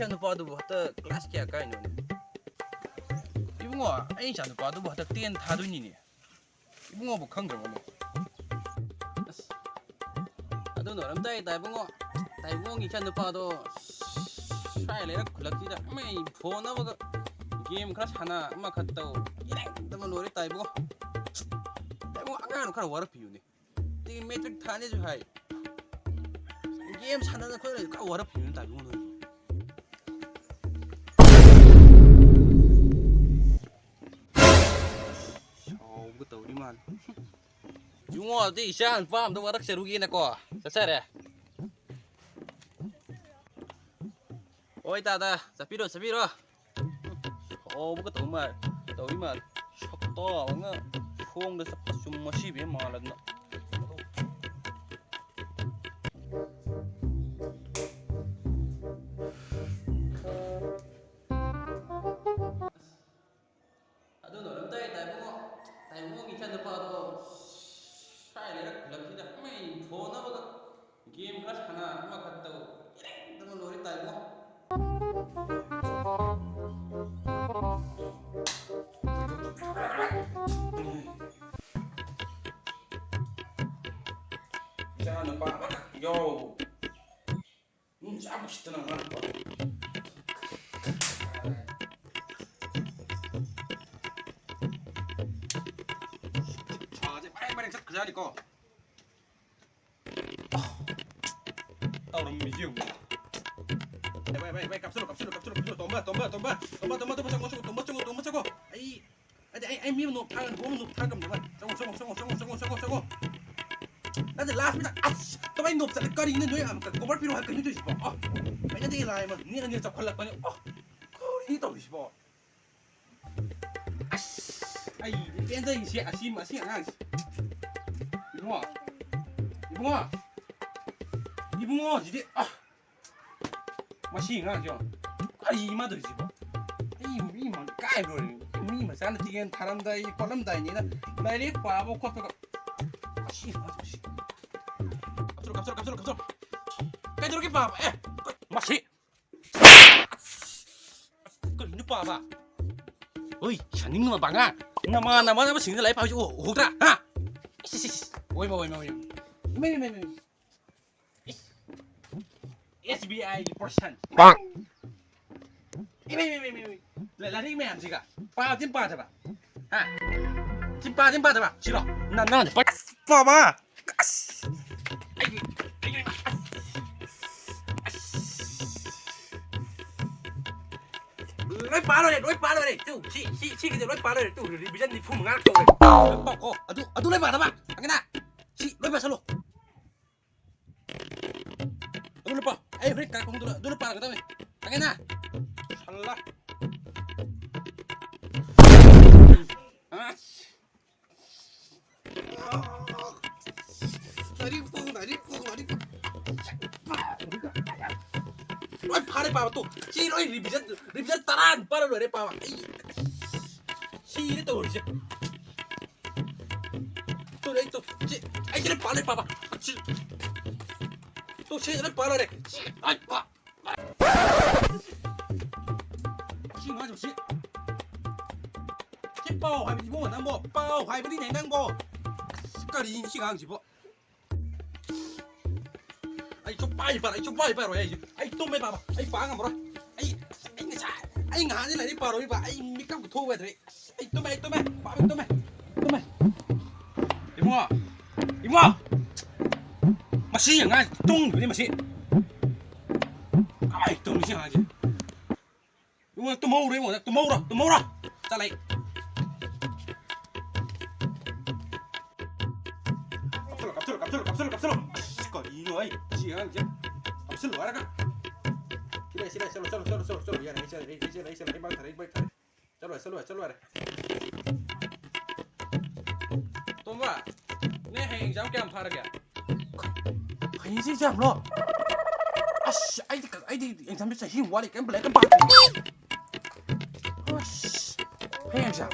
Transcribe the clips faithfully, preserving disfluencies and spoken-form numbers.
ꯏꯆꯥ ꯅꯨꯄꯥꯗꯨꯕꯨ ꯍꯟꯗꯛ ꯀ꯭ꯂꯥꯁ ꯀꯌꯥ ꯀꯥꯏꯅꯣꯅꯦ? ꯏꯕꯨꯡꯉꯣ, ꯑꯩ ꯏꯆꯥ ꯅꯨꯄꯥꯗꯨꯕꯨ ꯍꯟꯗꯛ ꯇꯦꯟ ꯊꯥꯗꯣꯏꯅꯤꯅꯦ꯫ ꯏꯕꯨꯡꯉꯣꯕꯨ ꯈꯪꯗ꯭ꯔꯕꯅꯦ? ꯑꯁ, ꯑꯗꯨꯅ ꯑꯣꯏꯔꯝꯗꯥꯏ ꯇꯥꯏꯕꯨꯡꯉꯣ꯫ ꯇꯥꯏꯕꯨꯡꯒꯤ ꯏꯆꯥ ꯅꯨꯄꯥꯗꯣ ꯁ꯭ꯋꯥꯏ ꯂꯩꯔꯛ ꯈꯨꯜꯂꯛꯁꯤꯗ ꯃꯩ ꯐꯣꯟ ꯑꯃꯒ ꯒꯦꯝ ꯈꯔ ꯁꯥꯟꯅ ꯑꯃ ꯈꯔ ꯇꯧ꯫ ꯏꯔꯦꯡ ꯇꯧꯅ ꯂꯣꯏꯔꯦ ꯇꯥꯏꯕꯨꯡꯉꯣ꯫ ꯇꯥꯏꯕꯨꯡꯉꯣ, ꯑꯉꯥꯡꯗꯣ ꯈꯔ ꯋꯥꯔꯛꯄꯤꯌꯨꯅꯦ꯫ ꯇꯤ ꯃꯦꯇ꯭ꯔꯤꯛ ꯊꯥꯅꯤꯁꯨ ꯍꯥꯏ꯫ ꯒꯦꯝ ꯁꯥꯟꯅꯗꯅ ꯈꯣꯠꯇꯅ ꯈꯔ ꯋꯥꯔꯛꯄꯤꯌꯨꯅꯦ ꯇꯥꯏꯕꯨꯡꯉꯣ ꯅꯣꯏ꯫ ꯁꯥꯎꯕ ꯇꯧꯔꯤ ꯃꯥꯜꯂꯦ꯫ ꯏꯕꯨꯡꯉꯣ, ꯑꯗꯨꯗꯤ ꯏꯆꯥ ꯅꯨꯄꯥ ꯑꯝꯇ ꯋꯥꯔꯛꯆꯔꯨꯒꯦꯅꯀꯣ ꯆꯠꯆꯔꯦ꯫ ꯍꯣꯏ ꯇꯥꯗ, ꯆꯠꯄꯤꯔꯣ, ꯆꯠꯄꯤꯔꯣ꯫ ꯁꯥꯎꯕꯒ ꯇꯧ ꯃꯥꯜꯂꯦ, ꯇꯧꯔꯤ ꯃꯥꯜꯂꯦ꯫ ꯁꯛꯇꯥ ꯑꯃ ꯊꯣꯡꯗ ꯆꯠꯄ ꯆꯨꯝ ꯃꯁꯤꯕꯤ ꯃꯥꯜꯂꯗꯅ꯫ ꯑꯗꯨ ꯂꯣꯏꯔꯝꯗꯥꯏ ꯇꯥꯏꯕꯨꯡꯉꯣ, ꯇꯥꯏꯕꯨꯡꯉꯣꯒꯤ ꯏꯆꯥꯅꯨꯄꯥꯗꯣ ꯁ꯭ꯋꯥꯏ ꯂꯩꯔꯛ ꯈꯨꯜꯂꯛꯁꯤꯗ ꯃꯩ ꯐꯣꯟ ꯑꯃꯒ ꯒꯦꯝ ꯈꯔ ꯁꯥꯟꯅ ꯑꯃ ꯈꯔ ꯇꯧ꯫ ꯏꯔꯦꯡ ꯇꯧꯅ ꯂꯣꯏꯔꯦ ꯇꯥꯏꯕꯨꯡꯉꯣ꯫ ꯏꯆꯥꯅꯨꯄꯥ ꯑꯃꯈꯛ ꯌꯥꯎ꯫ ꯎꯝ, ꯆꯥꯛ ꯎꯁꯤꯠꯇꯅ ꯉꯥꯡꯉꯛꯄ꯫ ꯁꯥꯁꯦ ꯃꯔꯦꯡ ꯃꯔꯦꯡ ꯆꯠꯈ꯭ꯔꯖꯥꯠꯅꯤꯀꯣ꯫ ꯇꯧꯔꯝꯃꯤꯁꯤ ꯌꯦꯡꯉꯨ꯫ ꯚꯥꯏ, ꯚꯥꯏ, ꯚꯥꯏ, ꯚꯥꯏ, ꯀꯥꯞꯁꯤꯜꯂꯣ, ꯀꯥꯞꯁꯤꯜꯂꯣ, ꯀꯥꯞꯁꯤꯜꯂꯣ, ꯀꯥꯞꯁꯤꯜꯂꯣ꯫ ꯇꯣꯝꯕ, ꯇꯣꯝꯕ, ꯇꯣꯝꯕ, ꯇꯣꯝꯕ, ꯇꯣꯝꯕ, ꯆꯪꯉꯣ, ꯆꯪꯉꯣ, ꯇꯣꯝꯕ, ꯆꯪꯉꯣ, ꯇꯣꯝꯕ, ꯆꯪꯉꯣ꯫ ꯑꯩ ꯑꯗ ꯑꯩ, ꯑꯩ ꯃꯤ ꯑꯃ ꯅꯣꯞ ꯊꯥꯒꯅꯤ, ꯍꯣꯝ ꯅꯣꯞ ꯊꯥꯒꯝꯅꯦ ꯃꯥ꯫ ꯆꯪꯉꯣ, ꯆꯪꯉꯣ, ꯆꯪꯉꯣ꯫ ꯅꯠꯇꯦ, ꯂꯥꯁ ꯃꯤꯗ ꯑꯁ! ꯀꯃꯥꯏꯅ ꯅꯣꯞ ꯆꯠꯂꯦ? ꯀꯔꯤꯅꯣ ꯅꯣꯏ ꯑꯃ ꯀꯣꯚꯔ ꯄꯤꯔꯛꯑꯣ ꯍꯥꯏ ꯀꯩꯅꯣ ꯇꯧꯔꯤꯁꯤꯕꯣ? ꯑꯣ! ꯍꯩꯅꯗꯦ ꯂꯥꯏ ꯑꯃ꯫ ꯅꯦꯛ ꯑꯅꯤꯔꯛ ꯆꯞꯈꯠꯂꯛꯄꯅꯦ꯫ ꯑꯣ! ꯀꯔꯤꯅꯣ ꯇꯧꯔꯤꯁꯤꯕꯣ? ꯑꯁ! ꯑꯩ ꯄꯦꯟꯖꯩꯁꯦ ꯑꯁꯤ, ꯑꯁꯤ ꯑꯉꯥꯡꯁꯦ꯫ ꯏꯕꯨꯡꯉꯣ! ꯏꯕꯨꯡꯉꯣ! ꯏꯕꯨꯡꯉꯣ ꯁꯤꯗꯤ, ꯑ! ꯃꯁꯤ ꯑꯉꯥꯡꯁꯦ ꯌꯦꯡꯉꯣ꯫ ꯀꯔꯤ ꯃꯥ ꯇꯧꯔꯤꯁꯤꯕꯣ? ꯑꯩ ꯃꯤ ꯃ-, ꯏꯀꯥꯏꯕ ꯂꯣꯏꯔꯦ꯫ ꯃꯤ ꯃꯆꯥꯅ ꯆꯤꯡꯌꯦꯟ ꯊꯥꯔꯝꯗꯥꯏꯅꯤꯅ ꯂꯥꯏꯔꯤꯛ ꯄꯥꯕ ꯈꯣꯠꯄꯒ꯫ ꯃꯁꯤ ꯑꯉꯥꯡꯁꯦ ꯃꯁꯤ꯫ ꯀꯥꯞꯁꯤꯜꯂꯣ, ꯀꯥꯞꯁꯤꯜꯂꯣ, ꯀꯥꯞꯁꯤꯜꯂꯣ, ꯀꯥꯞꯁꯤꯜꯂꯣ꯫ ꯀꯩꯗꯧꯔꯒꯦ ꯄꯥꯕ? ꯑꯦ! ꯃꯁꯤ꯫ ꯄꯥꯕ꯫ ꯍꯣꯏ, ꯁꯥꯅꯤꯡ ꯃꯄꯥꯡꯒ꯫ ꯅꯃꯥꯟ ꯅꯃꯥꯟꯅꯕꯁꯤꯡꯗ ꯂꯥꯏꯔꯤꯛ ꯄꯥꯕꯁꯤ ꯎ-, ꯎꯍꯧꯗ꯭ꯔꯥ? ꯍꯥ? ꯏꯁ, ꯏꯁ, ꯏꯁ, ꯏꯁ꯫ ꯑꯣꯏꯃ, ꯑꯣꯏꯃ, ꯑꯣꯏꯃ꯫ ꯏꯃꯩ, ꯏꯃꯩ, ꯏꯃꯩ꯫ ꯏꯁ꯫ ꯑꯦꯁ ꯕꯤ ꯑꯥꯏꯒꯤ ꯄꯣꯔꯁꯟ꯫ ꯄꯥꯡ꯫ ꯏꯃꯩ, ꯏꯃꯩ, ꯏꯃꯩ, ꯏꯃꯩ꯫ ꯂꯥ-, ꯂꯥꯏꯔꯤꯛ ꯃꯌꯥꯝꯁꯤꯒ ꯄꯥꯕꯗꯤ ꯑꯝ ꯄꯥꯗꯕ꯫ ꯍꯥ? ꯁꯤ ꯄꯥꯗꯤ ꯑꯝ ꯄꯥꯗꯕ꯫ ꯁꯤꯔꯣ? ꯅ-, ꯅꯪꯗꯤ ꯄꯥ-, ꯄꯥꯕ꯫ ꯑꯁ! ꯑꯩ, ꯑꯩ, ꯑꯁ! ꯂꯣꯏ ꯄꯥ ꯂꯣꯏꯔꯦ, ꯂꯣꯏ ꯄꯥ ꯂꯣꯏꯔꯦ꯫ ꯇꯨ, ꯁꯤ, ꯁꯤ, ꯁꯤꯒꯤꯗꯤ ꯂꯣꯏ ꯄꯥ ꯂꯣꯏꯔꯦ꯫ ꯇꯨ, ꯔꯤꯚꯤꯖꯟ ꯅꯤꯐꯨ ꯃꯉꯥꯔꯛ ꯇꯧꯔꯦ꯫ ꯄꯥꯎ ꯀꯣ꯫ ꯑꯗꯨ, ꯑꯗꯨ ꯂꯣꯏ ꯄꯥꯗꯕ꯫ ꯑꯉꯥꯡꯅ꯫ ꯁꯤ ꯂꯣꯏ ꯄꯥꯁꯜꯂꯣ꯫ ꯑꯗꯨ ꯂꯨꯄꯥ, ꯑꯩ ꯍꯣꯔꯦꯟ ꯀꯥꯔꯛꯄ ꯃꯇꯝꯗ ꯑꯗꯨ ꯂꯨꯄꯥ ꯂꯥꯛꯀꯗꯕꯅꯤ꯫ ꯈꯪꯉꯦꯅ? ꯁꯜꯂꯥ꯫ ꯑꯁ꯫ ꯂꯥꯏꯔꯤꯛ ꯐꯣꯡ, ꯂꯥꯏꯔꯤꯛ ꯐꯣꯡ, ꯂꯥꯏꯔꯤꯛ ꯐꯣꯡ꯫ ꯂꯣꯏ ꯐꯥꯔꯦ ꯄꯥꯕ ꯇꯣ꯫ ꯁꯤ ꯂꯣꯏ ꯔꯤꯚꯤꯖꯟ, ꯔꯤꯚꯤꯖꯟ ꯇꯔꯥ ꯅꯤꯄꯥꯜ ꯂꯣꯏꯔꯦ ꯄꯥꯕ꯫ ꯑꯩ ꯁꯤꯔꯦ ꯇꯧꯔꯤꯁꯦ꯫ ꯇꯨ, ꯑꯩ ꯇꯨ, ꯁꯤ, ꯑꯩ ꯁꯤꯗ ꯄꯥ ꯂꯩ, ꯄꯥ, ꯄꯥ꯫ ꯁꯤ, ꯇꯨ, ꯁꯤ ꯂꯣꯏ ꯄꯥ ꯂꯣꯏꯔꯦ꯫ ꯁꯤ, ꯑꯩ ꯄꯥ꯫ ꯁꯤ ꯉꯥꯡꯁꯤ, ꯁꯤ꯫ ꯁꯤ ꯄꯥꯎ ꯍꯥꯏꯕꯅꯤ ꯏꯕꯨꯡꯉꯣ ꯅꯪꯕꯣ꯫ ꯄꯥꯎ ꯍꯥꯏꯕꯅꯤꯅꯦ ꯅꯪꯕꯣ꯫ ꯑꯁ, ꯀꯔꯤꯅꯣ ꯁꯤ ꯉꯥꯡꯁꯤꯕꯣ? ꯑꯩ ꯁꯨꯡꯄꯥ ꯍꯦꯛ ꯄꯥꯔꯣꯏ, ꯑꯩ ꯁꯨꯡꯄꯥ ꯍꯦꯛ ꯄꯥꯔꯣꯏ, ꯑꯩ, ꯑꯩ ꯇꯨꯝꯃꯦ ꯄꯥꯕ, ꯑꯩ ꯄꯥ ꯉꯝꯃꯔꯣꯏ꯫ ꯑꯩ, ꯑꯩ ꯉꯁꯥꯏ, ꯑꯩ ꯉꯍꯥꯟꯗꯩ ꯂꯥꯏꯔꯤꯛ ꯄꯥꯔꯣꯏꯕ, ꯑꯩ ꯃꯤꯀꯞ ꯊꯣꯛꯎ ꯌꯥꯗ꯭ꯔꯦ꯫ ꯑꯩ ꯇꯨꯝꯃꯦ, ꯑꯩ ꯇꯨꯝꯃꯦ, ꯄꯥꯕ, ꯑꯩ ꯇꯨꯝꯃꯦ, ꯇꯨꯝꯃꯦ꯫ ꯏꯕꯨꯡꯉꯣ, ꯏꯕꯨꯡꯉꯣ! ꯃꯁꯤ ꯑꯉꯥꯡ ꯇꯨꯝꯈꯤꯕꯅꯤ ꯃꯁꯤ꯫ ꯀꯃꯥꯏ ꯇꯧꯅꯤ ꯁꯤ ꯑꯉꯥꯡꯁꯦ? ꯏꯕꯨꯡꯉꯣ, ꯇꯨꯝꯍꯧꯔꯣ, ꯏꯕꯨꯡꯉꯣ, ꯇꯨꯝꯍꯧꯔꯣ, ꯇꯨꯝꯍꯧꯔꯣ꯫ ꯆꯠꯂꯦ꯫ ꯀꯥꯞꯁꯜꯂꯣ, ꯀꯥꯞꯁꯜꯂꯣ, ꯀꯥꯞꯁꯜꯂꯣ, ꯀꯥꯞꯁꯜꯂꯣ, ꯀꯥꯞꯁꯜꯂꯣ꯫ ꯑꯁ, ꯀꯔꯤꯅꯣ ꯑꯩ, ꯁꯤ ꯑꯉꯥꯡꯁꯦ? ꯀꯥꯞꯁꯜꯂꯣ ꯍꯥꯏꯔꯒ꯫ ꯁꯤꯗ, ꯁꯤꯗ, ꯆꯠꯂꯣ, ꯆꯠꯂꯣ, ꯆꯠꯂꯣ, ꯆꯠꯂꯣ, ꯆꯠꯂꯣ, ꯌꯥꯔꯦ, ꯑꯩ ꯆꯠꯂꯦ, ꯑꯩ ꯆꯠꯂꯦ, ꯑꯩ ꯆꯠꯂꯦ, ꯑꯩ ꯃꯥꯡ ꯊꯥꯔꯦ, ꯑꯩ ꯃꯥꯡ ꯊꯥꯔꯦ꯫ ꯆꯠꯂꯣ, ꯆꯠꯂꯣ, ꯆꯠꯂꯣ ꯌꯥꯔꯦ꯫ ꯇꯣꯝꯕ, ꯅꯣꯏ ꯍꯌꯦꯡ ꯑꯦꯛꯖꯥꯝ ꯀꯌꯥꯝ ꯐꯥꯔꯒꯦ? ꯍꯌꯦꯡꯁꯤ ꯑꯦꯛꯖꯥꯝꯂꯣ? ꯑꯁ, ꯑꯩꯗꯤ ꯀ-, ꯑꯩꯗꯤ ꯑꯦꯛꯖꯥꯝꯁꯦ ꯆꯍꯤ ꯑꯃ ꯋꯥꯠꯂꯤ, ꯀꯩꯝ ꯂꯥꯏꯔꯤꯛ ꯀꯩꯝ ꯄꯥꯗ꯭ꯔꯤ꯫ ꯑꯁ, ꯍꯌꯦꯡ ꯑꯦꯛꯖꯥꯝ꯫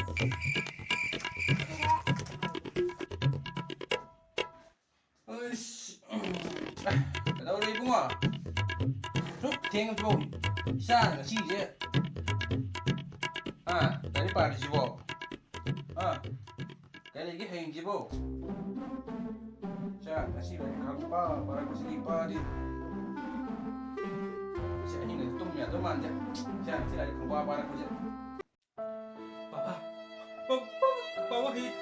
ꯑꯁ, ꯀꯩꯗꯧꯔꯦ ꯏꯕꯨꯡꯉꯣ? ꯁꯨꯛ ꯊꯦꯡꯉꯁꯤꯕꯣ? ꯏꯆꯥꯅ ꯉꯁꯤꯁꯦ ꯂꯥꯏꯔꯤꯛ ꯄꯥꯔꯤꯁꯤꯕꯣ? ꯍꯥ? ꯀꯩ ꯂꯩꯒꯦ ꯍꯌꯦꯡꯁꯤꯕꯣ? ꯁꯦ, ꯉꯁꯤ ꯂꯥꯏꯔꯤꯛ ꯈꯪꯄꯥ ꯄꯥꯔꯛꯄꯁꯤꯗꯤ ꯄꯥꯗꯦ꯫ ꯁꯦ, ꯑꯍꯤꯡꯒꯁꯦ ꯇꯨꯝ ꯌꯥꯗꯧ ꯃꯥꯟꯗꯦ꯫ ꯁꯦ, ꯉꯁꯤ ꯂꯥꯏꯔꯤꯛ ꯈꯪꯄꯥ ꯄꯥꯔꯛꯄꯁꯦ꯫ ꯄꯥꯄꯥ, ꯄꯥꯄꯥ, ꯄꯥꯄꯥ, ꯍꯌꯦꯡ,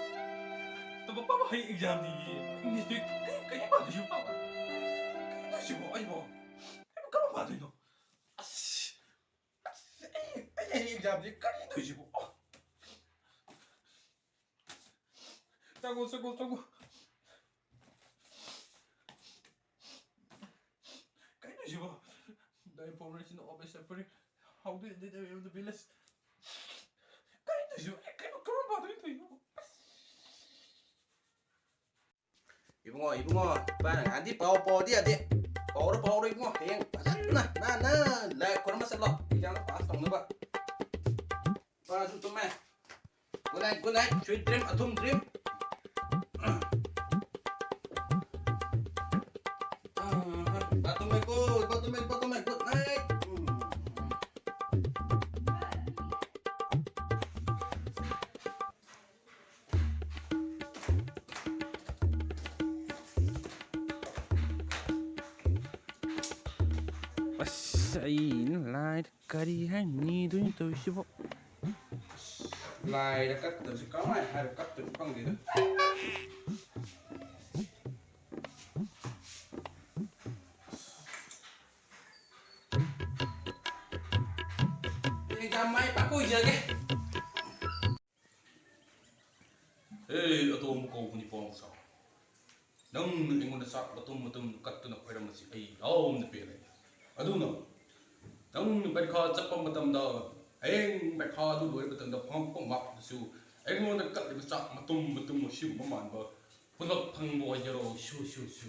ꯄꯥꯄꯥ, ꯄꯥꯄꯥ, ꯍꯌꯦꯡ examꯅꯤꯌꯦ꯫ Englishꯇꯤ ꯀꯩ, ꯀꯩ ꯄꯥꯗꯣꯏꯁꯤꯕꯣ, ꯄꯥꯄꯥ? ꯀꯩ ꯇꯧꯁꯤꯕꯣ ꯑꯩꯕꯣ? ꯑꯩꯕꯨ ꯀꯔꯝ ꯄꯥꯗꯣꯏꯅꯣ? ꯑꯁ, ꯑꯁ, ꯑꯩ, ꯑꯩ ꯍꯌꯦꯡ examꯁꯦ ꯀꯔꯤ ꯇꯧꯁꯤꯕꯣ? ꯆꯪꯉꯣ, ꯆꯪꯉꯣ, ꯆꯪꯉꯣ꯫ ꯀꯩꯅꯣ ꯁꯤꯕꯣ? Thy poor nation always suffering. How do you did in the village? ꯀꯩꯅꯣ ꯁꯤꯕꯣ? ꯑꯩ ꯀꯩꯅꯣ ꯀꯔꯝ ꯄꯥꯗꯣꯏꯅꯣ ꯇꯧꯔꯤꯁꯤꯕꯣ? ꯏꯕꯨꯡꯉꯣ, ꯏꯕꯨꯡꯉꯣ, ꯏꯄꯥꯅ ꯉꯍꯥꯟꯗꯤ ꯄꯥꯎ ꯄꯥꯎꯗꯤ ꯌꯥꯗꯦ꯫ ꯄꯥꯎꯔꯣ, ꯄꯥꯎꯔꯣ ꯏꯕꯨꯡꯉꯣ꯫ ꯍꯌꯦꯡ ꯐꯖꯅ ꯅꯥꯟꯅ ꯂꯥꯏ ꯈꯨꯔꯨꯝꯕ ꯆꯠꯂꯣ꯫ Examꯗ pass ꯇꯧꯅꯕ꯫ ꯏꯄꯥꯁꯨ ꯇꯨꯝꯃꯦ꯫ Good night, good night, sweet dream, ꯑꯊꯨꯝ dream. ꯏꯄꯥ ꯇꯨꯝꯃꯦꯀꯣ, ꯏꯄꯥ ꯇꯨꯝꯃꯦ, ꯏꯄꯥ ꯇꯨꯝꯃꯦ, good night. ꯑꯁ, ꯑꯩꯅ ꯂꯥꯏꯗ ꯀꯔꯤ ꯍꯥꯏ ꯅꯤꯗꯣꯏꯅꯣ ꯇꯧꯔꯤꯁꯤꯕꯣ? ꯂꯥꯏꯗ ꯀꯠꯀꯗꯕꯁꯤ ꯀꯃꯥꯏꯅ ꯍꯥꯏꯔ ꯀꯠꯇꯣꯏꯅꯣ ꯈꯪꯗꯦꯗ꯫ ꯑꯦꯛꯖꯥꯝ ꯃꯥꯏ ꯄꯥꯛꯄ ꯑꯣꯏꯖꯔꯒꯦ꯫ ꯑꯦ, ꯑꯇꯣꯝꯕ ꯀꯧꯕꯅꯤ, ꯄꯥꯎ ꯁꯥꯎ꯫ ꯅꯪꯅ ꯑꯩꯉꯣꯟꯗ ꯆꯥꯛ ꯃꯇꯨꯝ ꯃꯇꯨꯝ ꯀꯠꯇꯨꯅ ꯈꯣꯏꯔꯝꯕꯁꯤ ꯑꯩ ꯌꯥꯝꯅ ꯄꯦꯜꯂꯦ꯫ ꯑꯗꯨꯅ ꯅꯪꯅ ꯄꯔꯤꯈꯥ ꯆꯠꯄ ꯃꯇꯝꯗ, ꯍꯌꯦꯡ ꯄꯔꯤꯈꯥ ꯑꯗꯨ ꯂꯣꯏꯔ ꯃꯇꯝꯗ ꯐꯪꯉꯛꯄ markꯇꯨꯁꯨ ꯑꯩꯉꯣꯟꯗ ꯀꯠꯂꯤꯕ ꯆꯥꯛ ꯃꯇꯨꯝ ꯃꯇꯨꯝ ꯑꯁꯤꯒꯨꯝꯕ ꯃꯥꯟꯕ ꯄꯨꯂꯞ ꯐꯪꯕ ꯑꯣꯏꯖꯔꯣ꯫ ꯁꯨ, ꯁꯨ, ꯁꯨ꯫